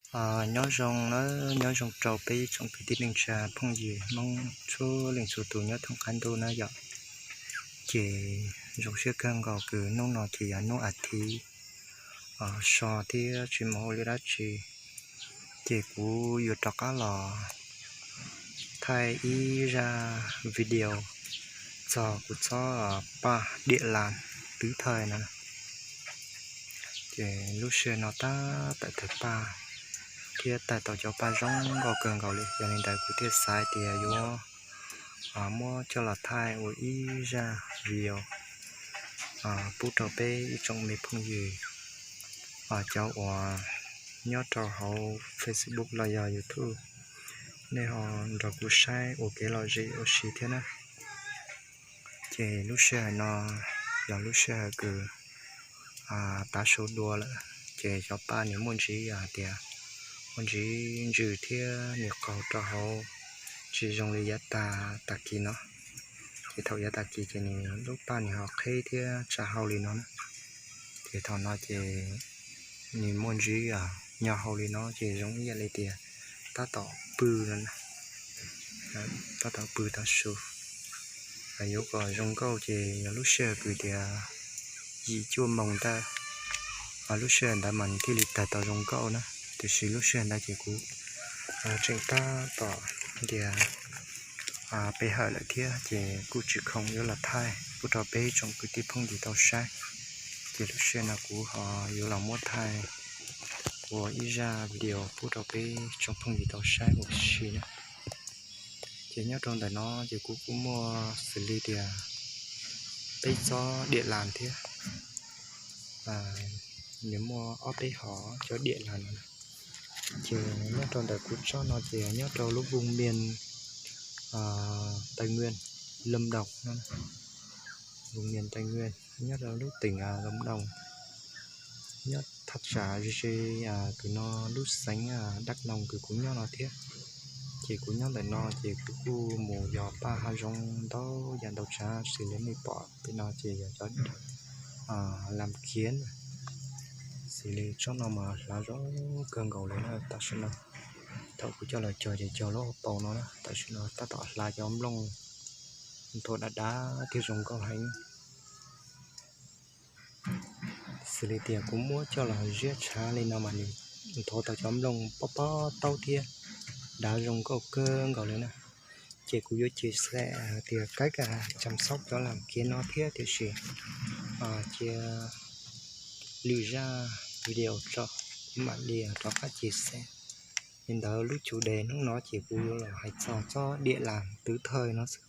Nyob zoo na, nyob zoo rau peb tsoom kwv tij neej tsa phooj ywg Hmoob txhua leej txhua tus nyob thoob qab ntuj na yom. Ces zoo siab kawg nkaus kws hnub no ces yog hnub as thiv so thiab tsis muaj hauj lwm dab tsi, ces kuv yuav rov qab los thaij ib zaj video txog kuv txob paj diam las twv thawj no. Ces lub sij hawm no tab tom thawj paj thiab thaij tau cov paj zoo nkauj kawg nkaus li. Yog li ntawd kuv thiaj xav tias yuav muab coj los thaij ua ib zaj video pub rau peb ib tsoom me phooj ywg cov uas nyob rau hauv Facebook los yog YouTube, nej ho nrog kuv saib ua kev lom zem ua si thiab na. Ces lub sij hawm no yog lub sij hawm kws tav su dua lawm, ces cov paj nws muaj ntsis yog hais tias muaj ntsis ntsws thiab nws qaug rau hauv, tsis zoo li yav tag tag kis no. Ces thaum yav tag kis ces nws lub paj nws ho qheb thiab tsa hau li no na. Ces thaum no ces nws muaj ntsis nyo hau li no ces zoo ib yam li tias tab tom pw no, tab tom pw tav su. Yuav kom zoo nkauj ces yog lub sij hawm kws tias yim cuaj moos ntawd, lub sij hawm ntawd mas nws thiaj li tawg tau zoo nkauj na. Tiam sis lub sij hawm ntawd ces kuv tseem tab tom tias pe hawm lawm thiab ces kuj tsis khoom yuav los thaij pub rau peb tsoom kwv tij phooj ywg tau saib. Ces lub sij hawm no kuv ho yuav los muab thaij ua ib zaj video pub rau peb tsoom phooj ywg tau saib ua si na. Ces nyob rau ntawm no ces kuv kuj muaj xws li tias peb txob diam las thiab, nws muaj ob peb hom cov diam las no. Ces nyob rau ntawm kuv tsob no ces nyob rau lub vùng miền Tây Nguyên, Lâm Đồng no, vùng miền Tây Nguyên, nyob rau lub tỉnh Lâm Đồng, nyob thaj tsam ze ze kws no lub xeev Đắk Nông kws kuv nyob no thiab. Ces kuv nyob ntawm no ces kuv kuj mus yos paj hav zoov ntau yam ntau tsav xws li nej pom pem no ces yog cov lam kiav, xws li tsob no mas hlav zoo kawg nkaus li na tam sim no. Thaum kuv coj los cog ces cog lub hauv paus no na, tam sim no tab tom hlav cov nplooj nthuav dav dav thiab zoo nkauj heev. Xws li tias kuv muab coj los ziab tshav li no mas nws nthuav tau cov nplooj pob pob taub thiab dav zoo nkauj kawg nkaus li na. Ces kuv yuav cia xem hais tias kab ka chăm sóc cov lam kiav no thiab tiam sis cia lwm zaj video tso kuv mam li rov qab cia xem. Li ntawd lub chủ đề hnub no ces kuv yuav los hais txog txob diam las twv thawj no xwb.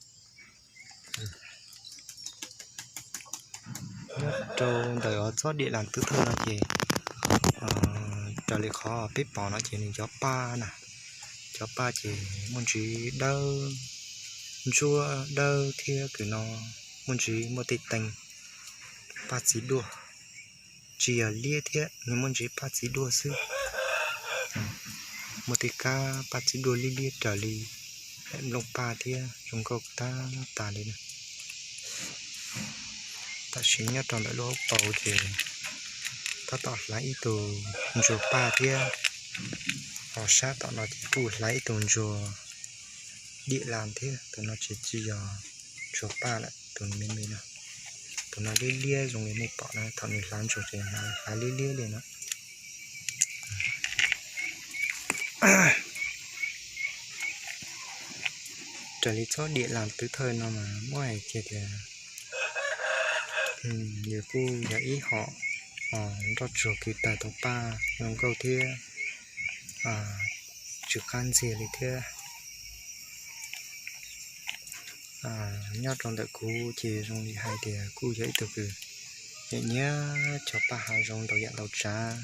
Nyob rau ntawm txob diam las twv thawj no ces raws li qhov peb pom no ces nws cov paj na, cov paj ces muaj ntsis dawb, ntsuab dawb thiab kws no muaj ntsis muaj tej tees paj txiv duaj, tsis yog liab thiab, nws muaj ntsis paj txiv duaj xwb. Muaj tej kab paj txiv duaj liab liab raws li nplooj paj thiab zoo nkauj tag tag li na. Tam sim nyob rau ntawm lub hauv paus ces tab tom hlav ib tug ntsuag paj thiab, ho sab tom no ces kuj hlav ib tug ntsuag diam las thiab. Tus no ces tsis yog ntsuag paj lawm, tus me me no. Tus no liab liab zoo li nej pom na, thaum nws hlav ntsuag ces hlav liab liab li no. Raws li txob diam las twv thawj no mas muab hais kiag tias nws kuj yog ib hom nroj tsuag kws tawg tau paj zoo nkauj thiab tsw qab ntxiag li thiab. Nyob rau ntawm kuv ces zoo li hais tias kuj yog ib tug kws nyiam nyiam cog paj hav zoov ntau yam ntau tsav,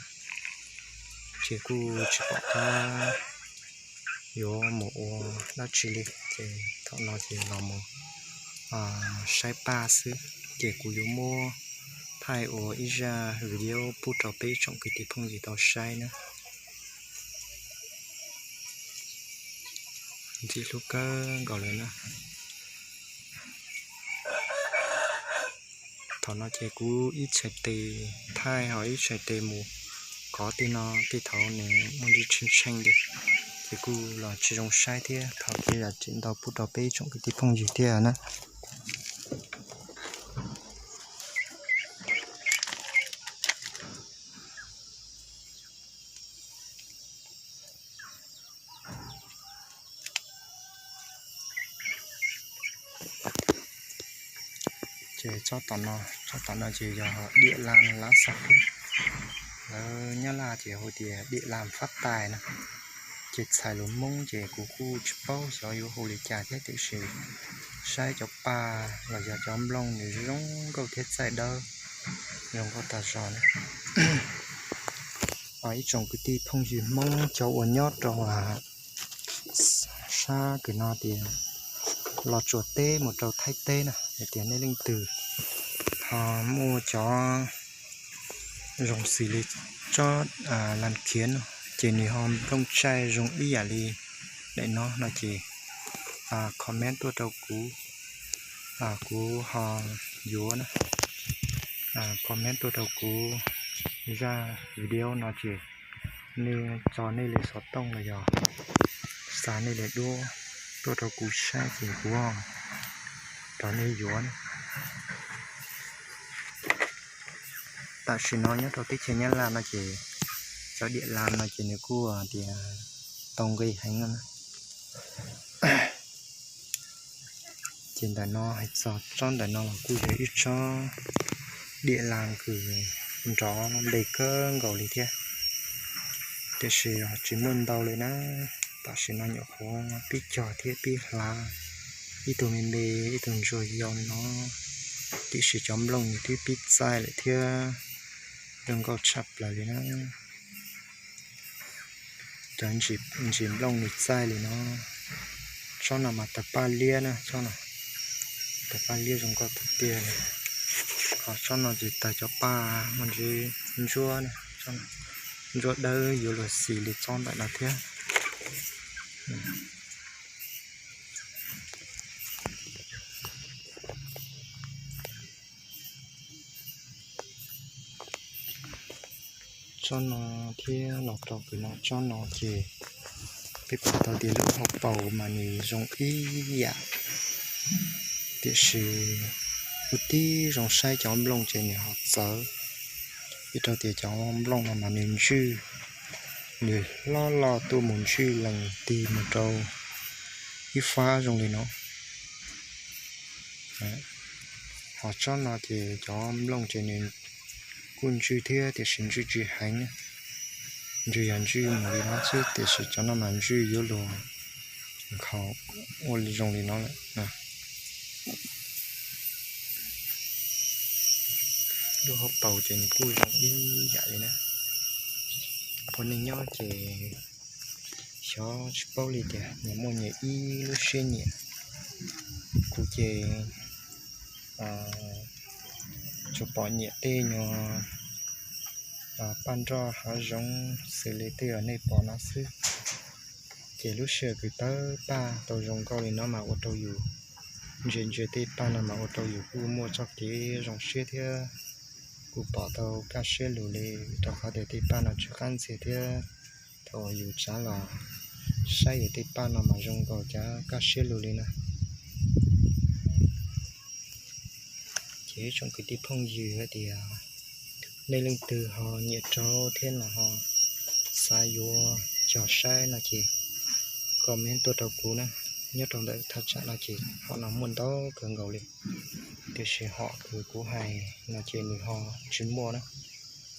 ces kuj tsis pom qab yuav mus ua dab tsi li, ces thaum no ces los mus saib paj xwb. Ces kuv yuav muab thaij ua ib zaj video pub rau peb tsoom kwv tij phooj ywg tau saib na. Ntxim hlub kawg nkaus li na. Thaum no ces kuv ib txhais tes thaij ho ib txhais tes mus qhov tej no tej thaum nws muaj ntsis tshee tshee li, ces kuj los tsis zoo saib thiab. Thov kev zam txim ntau pub rau peb tsoom kwv tij phooj ywg thiab na. Ces tsob tom no, tsob tom no ces yog diam las lab xab phooj, lawv Nyab Laj ces hu tias diam las fab tais na. Ces txhais lus Hmoob ces kuv kuj tsis paub xyov yuav hu li cas thiab, tiam sis saib cov paj los yog cov nplooj nws zoo nkauj thiab txaij dawb, zoo nkauj tag zog na. Ib tsoom kwv tij phooj ywg Hmoob cov uas nyob rau sab kws no tias Los Tsuas teb mus rau Thaib teb na, yog tias nej leej twg ho muaj cov zoo xws li tsob las khiav no, ces nws ho nplooj tsaij zoo ib yam li daim no no ces comment tuaj rau kuv, kuv ho yuav na. Comment tuaj rau kuv zaj video no ces nej tso nej li xov tooj los yog xa nej li duab tuaj rau kuv saib ces kuv rau nej yuav na. Tam sim no nyob rau teb chaws Nyab Laj no ces cov diam las no ces nws kuj tias tau nqi heev no na. Ces ntawm no hais txog tsob ntawm no los kuj yog ib tsob diam las kws nrov npe kawg nkaus li thiab, tiam sis tsis muaj ntau li na. Tam sim no nyuam qhuav pib cog thiab pib hlav, ib tug me me ib tug ntsuag yau li no, tiam sis cov nplooj nws twb pib txaij lawm thiab, zoo nkauj tshaj plaws li na. Cov ntsis nplooj nws txaij li no. Tsob no mas tawg paj liab na, tsob no tawg paj liab zoo nkauj tiag tiag li. Ho tsob no ces tawg cov paj muaj ntsis ntsuab, ntsuab dawb yuav luag xis li tsob ntawm no thiab. Tsob no thiab los rau pem no tsob no ces peb pom tau tias lub hauv paus mas nws zoo ib yam, tiam sis kuv tib zoo saib cov nplooj ces nws ho txawv, vim rau tias cov nplooj no mas nws ntswj, nws hlob loj tuaj mus ntswj lees tig mus rau ib fab zoo li no. Ho tsob no ces cov nplooj ces nws kuj ntswj thiab tiam sis ntswj tsis heev, ntswj yog ntswj mus li no xwb tiam sis cov no mas ntswj yuav luag nkhaus ua zoo li no lawm. Lub hauv paus ces nws kuj zoo ib yam li na. Ua neej nyob ces xyov tsis paub li tias nyias muaj nyias ib lub siab nyiam. Kuv ces tsuas pom nyiam tej nyuag paj nroj hav zoov xws li tej uas nej pom no xwb. Ces lub sij hawm kws tawg paj tau zoo nkauj li no mas ua rau yus, ntsia ntsia tej paj no mas ua rau yus kuj muaj txoj kev zoo siab thiab kuj pom tau kaj siab lug li, rau qhov tias tej paj no tsw qab ntxiag thiab. Thaum yus tsav los saib yus tej paj no mas zoo nkaus cov kaj siab lug li na. Ces ib tsoom kwv tij phooj ywg hais tias nej leej twg ho nyiam rau thiab no ho xav yuav cog saib no ces comment tuaj rau kuv na. Nyob rau ntawm thaj tsam no ces hom no muaj ntau kawg nkaus li, tiam sis hom kws kuv hais no ces nws ho tsis muaj na.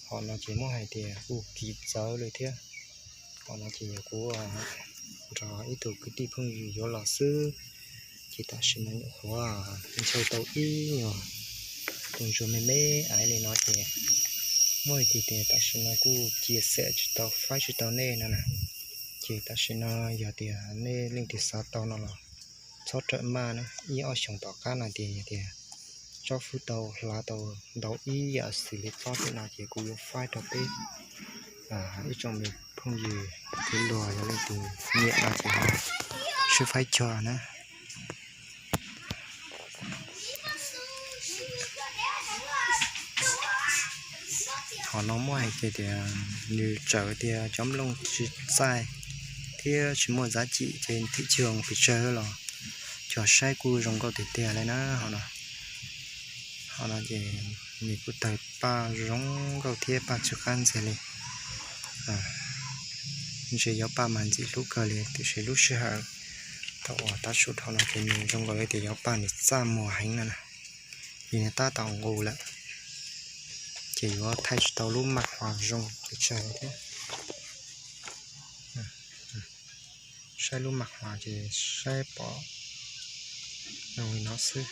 Hom no ces muab hais tias kuj kiv txawv li thiab. Hom no ces yog kuv nrog ib tug kwv tij phooj ywg yuav los xwb. Ces tam sim no nyuam qhuav ntshaw tau ib nyuag tus ntsuag me me aiv li no ces muab hais tias tam sim no kuj cia xem tsis tau faib tsis tau nej no na. Ces tam sim no yog tias nej leej twg xav tau no los txhob rawm maj na, ib ob xyoos tom qab no ces yog tias tsob fwb tau hlav tau ntau ib yam xws li tsob tim no ces kuv yuav faib rau peb ib tsoom me phooj ywg kwv luag yog leej twg nyiam no ces ho sib faib cog na. Qhov no muaj hais tias tias nws txawm tias cov nplooj tsis txaij thiab tsis muaj zab cim ces thim chug pes tsawg los cov saib kuj zoo nkauj tiag tiag li na. Ho no ces nws kuj tawg paj zoo nkauj thiab paj tsw qab ntxiag li. Ntshe yuav paj mas ntxim hlub kawg li tiam sis lub sij hawm thaum uas tav su dhau no ces nws zoo nkaus li tias yuav paj nws txaj muag heev na. Vim nws tab tom nqus lawm ces yuav thaij tsis tau lub maj hua zoo pes tsawg thiab. Saib lub maj hua ces saib pom zoo li no xwb.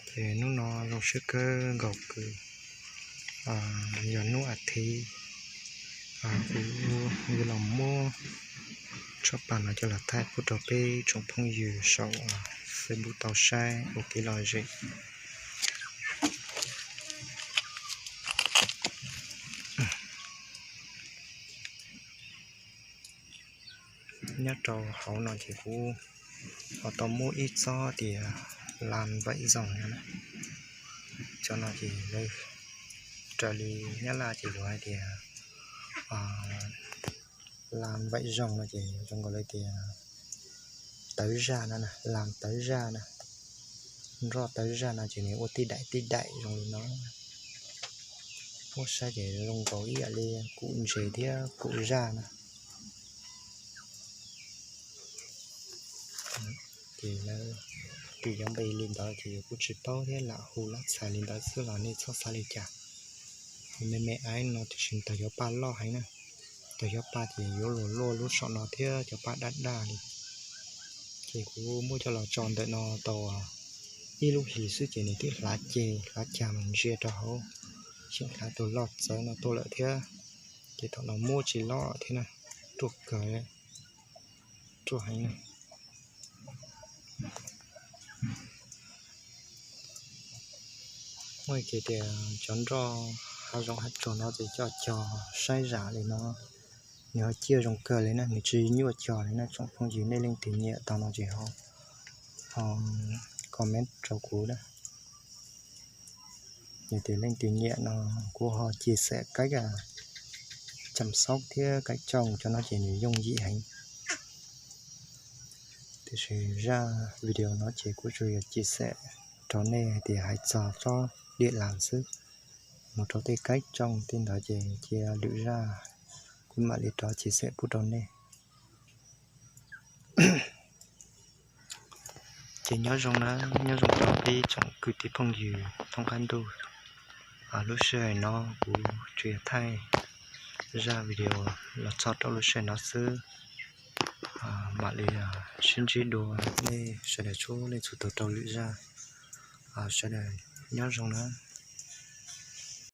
Ces hnub no zoo siab kawg nkaus kws yog hnub a thiv kuv yuav los muab tsob paj no coj los thaij pub rau peb tsoom phooj ywg saum Facebook tau saib ua kev lom zem. Nyob rau hauv no ces kuv ho tau muab ib txob tias las vaim zoos no na. Cov no ces lawv raws li Nyab Laj ces lawv hais tias las vaim zoos no ces zoo nkaus li tias tawv zaj no na, las tawv zaj na, nroj tawv zaj no ces nws ua tib daim tib daim zoo li no. Muab saib ces zoo nkaus ib yam li kuv ntses thiab kuv zaj na. Ces lawv twb yuav npe li ntawd ces kuv tsis paub thiab lam hu lam txhais li ntawd xwb los nej txhob xav li cas. Hu me me aiv no tiam sis tawg yuav paj loj heev na. Tawg yuav paj ces yuav luag luaj lub saum no thiab cov paj daj daj li. Ces kuv muab coj los tso ntawm no tau ib lub hlis xwb ces nws twb hlav ceg hlav cag mas ntsia rau hauv, xyeem hlav tus loj txawv no tuaj lawm thiab. Ces thaum no muab tsis loj thiab na, ruaj kawg, ruaj heev na. Muaj kev tias cov nroj hav zoov hav tsuag no ces coj cog saib zam li no, nws ho ciaj zoo kawg li na, nws tsis nyuaj cog li na. Tsoom phooj ywg nej leej twg nyiam tau no ces ho comment rau kuv na. Yog tias leej twg nyiam no kuv ho chia sẻ cách chăm sóc thiab cách trồng cov no ces nws yooj yim heev. Tiam sis zaj video no ces kuv tsuas yog chia sẻ rau nej hais tias hais txog tsob điện làn xwb, mus rau tej cách trồng tej ntawd ces cia lwm zaj kuv mam li rov chia sẻ pub rau nej. Ces nyob zoo na, nyob zoo rau peb tsoom kwv tij phooj ywg thoob qab ntuj. Lub sij hawm no kuv tsuas yog thaij zaj video los txog rau lub sij hawm no xwb. Mam li sib ntsib dua nej sawv daws txhua leej txhua tus rau lwm zaj. Sawv daws nyob zoo na.